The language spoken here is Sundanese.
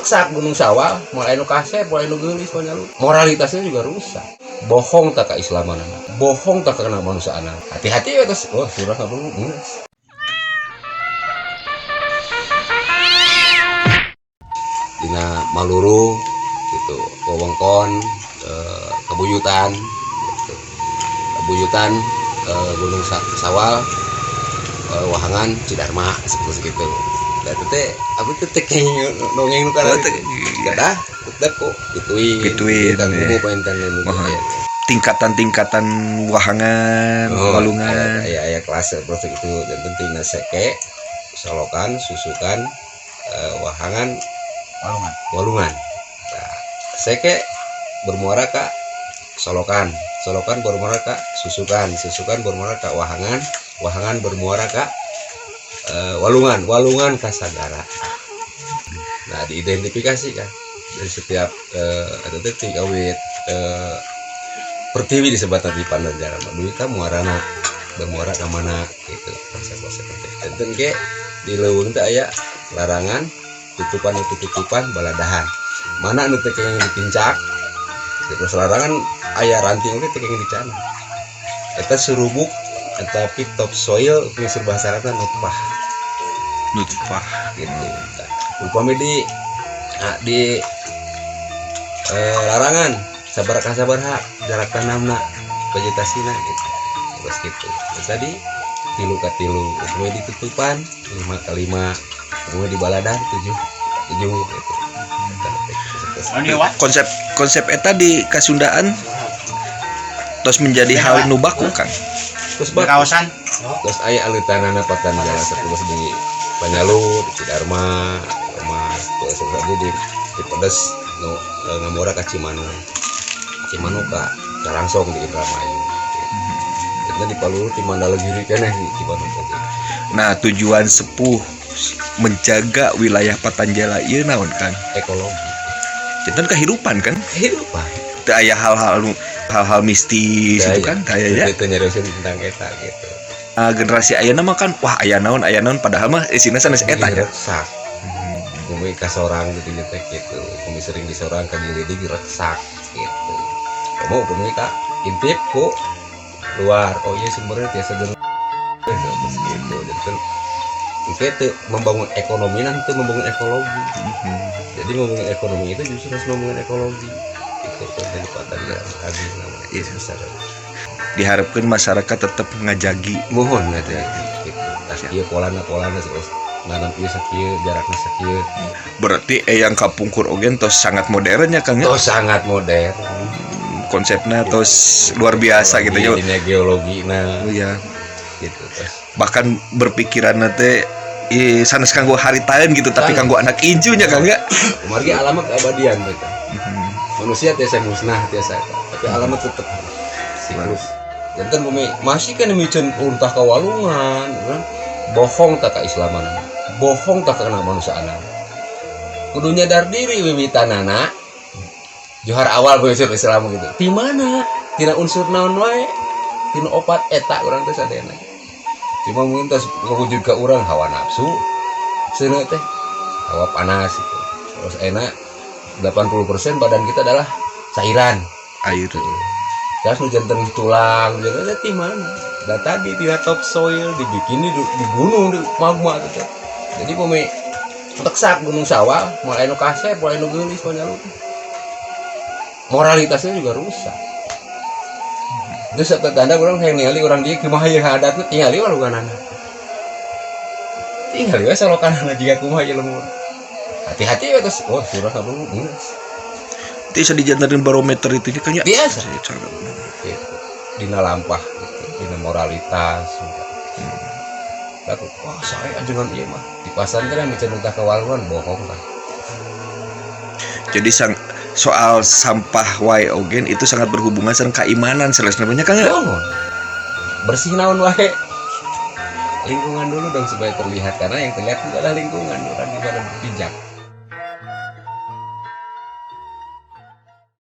Reksak Gunung Sawal, mulai nu kasep, mulai nu geulis panyalu. Moralitasnya juga rusak. Bohong tak keislaman, bohong tak kemanusiaan. Hati-hati ya terus, oh surah nggak perlu. Geus. Dina Maluru gitu, wewengkon Kabuyutan gitu. Kabuyutan Gunung Sawal, Wahangan Cidarma seperti gitu. Dan itu teh aku teh teh dongeng nu kana Oh, teh. Kedah tetep kok gituin. Gituin, Kang ya. Kumu panginten nu Wah. aya. Tingkatan-tingkatan wahangan, Oh, walungan. Aya aya kelas seperti itu dan tina seke, solokan, susukan, wahangan, Walungan. Walungan. Nah, seke bermuara ke solokan, solokan bermuara ke susukan, susukan bermuara ke wahangan, wahangan bermuara ke walungan, walungan ke sagara. Nah, diidentifikasi kan dari setiap atau teh kawit pertiwi disebut di Pandanjaran duit ka muarana bermuara ke mana gitu, konsep-konsep itu. Dan ke di leuweung teh aya larangan, tutupan, tutupan, baladahan, mana anu teh kenging dipincak. Terus larangan aya ranting oge teh kenging dicandak, eta surubuk tapi top soil unsur bahasa Arabna nutfah. Nutfah. Gitu. Nah, upami di nah, di larangan sabaraha sabaraha jarak tanamna, vegetasina gitu, terus gitu. Terus tadi 3 ka 3, upami di tutupan 5 ke 5, upami di baladan 7 7 gitu. Konsep konsep eta di Kasundaan terus menjadi hal nu baku kan. Terus Di baku. Kawasan. Terus aya aleutanana Patanjala terus di Panyalu, di Cidarma, Mas, terus tadi di Pedes nu ngamuara ka Cimanuk, Cimanuk ka Karangsong di Indramayu gitu. Di Paluru di Mandalagiri keneh di Cimanuk oge. Nah, tujuan sepuh menjaga wilayah Patanjala ieu naon kan? Ekologi. Janten kehidupan kan? Kehidupan. Teu aya hal-hal mistis itu kan teu aya ya. Itu nyarioskeun tentang eta gitu. Ah, generasi ayeuna mah kan wah aya naon padahal mah isina sanes eta nya. Reksak bumi ka sorang gitu teh gitu, bumi sering disorang ka gilidig reksak gitu. Kamu bumi ka intip ku luar, oh iya sumbernya tiasa jeung gitu gitu. Jadi kan itu membangun ekonomi, nanti membangun ekologi. Jadi membangun ekonomi itu justru harus membangun ekologi itu dari Patanjala tadi namanya. Bisa. Diharapkan masyarakat tetap ngajagi. Mohon aja gitu. Tas ieu polana polana terus nanam ieu sakieu jarakna sakieu. Berarti yang kapungkur oge tos sangat modern ya, Kang, ya? Tos sangat modern. Konsepnya tos luar biasa gitu ya. Dina geologi nah. Oh iya. Gitu terus. Bahkan berpikiran teh sanes kanggo haritaeun gitu, tapi Sanes. Kanggo anak incu nya, Kang, ya. Kumargi alam mah keabadian mereka. Manusia tiasa musnah tiasa eta, tapi alam mah tetep siklus. Janten bumi masih kan miceun untah ka walungan kan? Bohong tak keislaman, bohong tak kemanusiaan. Kudu nyadar diri wiwitanana johar awal unsur Islam gitu di mana, tina unsur naon wae, tina opat eta urang teh sadayana. Cuma mungkin tos ngawujud ke urang hawa nafsu seuneu teh hawa panas gitu. Terus enak 80% badan kita adalah cairan. Air. Terus nu janten tulang janten di mana dan tadi di top soil dibikin di gunung, di magma gitu. Jadi bumi reksak Gunung Sawal, mulai nu kasep, mulai nu geulis panyalu. Moralitasnya juga rusak. Terus tanda orang yang ningali orang dia kumaha ieu adatna, tingali walunganana, tingali we solokanana jiga kumaha ieu lembur. Hati-hati we terus, oh surah kabur geus. Itu bisa dijadikan barometer itu kan ya. Biasa. Gitu. Dina lampah gitu, dina moralitas gitu. Aku, wah saya ajengan ieu mah di pasantren miceun ka walungan, bohong kan. Jadi sang soal sampah wae ogen itu sangat berhubungan sama keimanan sebenarnya kan ya? Bohong. Bersih naon wae, lingkungan dulu dong supaya terlihat, karena yang terlihat itu adalah lingkungan orang gimana berpijak.